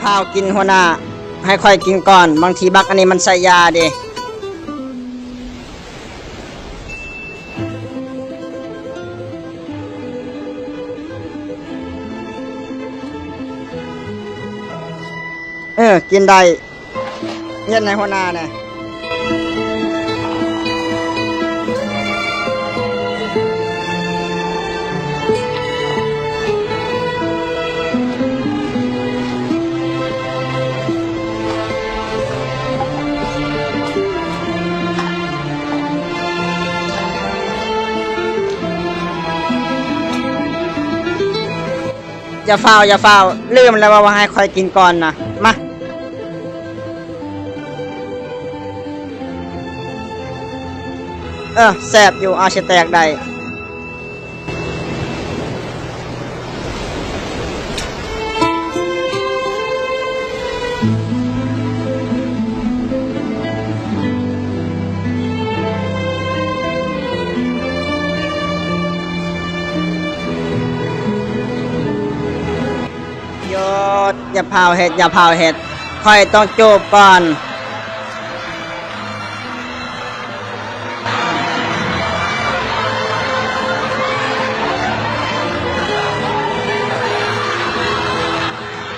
ພ້າວກິນຫົວໜ້າ ໃຫ້ຂ້ອຍກິນກ່ອນ ບາງທີບັກອັນນີ້ມັນໃສ່ຢາເດ້. ເອີ ກິນໄດ້. ເຮັດໃຫ້ຫົວໜ້າແດ່. ຢ່າຟ້າວ ຢ່າຟ້າວ ລືມແລ້ວວ່າໃຫ້ຂ້ອຍກິນກ່ອນນະ. ມາ ເອີ ແຊບຢູ່ ອາ ຊິແຕກໄດ້. ຢຸດ ຢ່າພ້າວເຮັດ ຢ່າພ້າວເຮັດ ຂ້ອຍຕ້ອງຈູບກ່ອນ.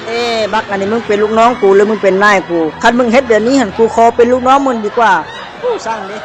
ເອີ ບັກອັນນີ້ ມຶງເປັນລູກນ້ອງກູ ຫຼື ມຶງເປັນນາຍກູ? ຄັນມຶງເຮັດແບບນີ້ຫັ້ນ ກູຂໍເປັນລູກນ້ອງມຶງດີກວ່າ. ໂອ້ ຊ່າງເດ້.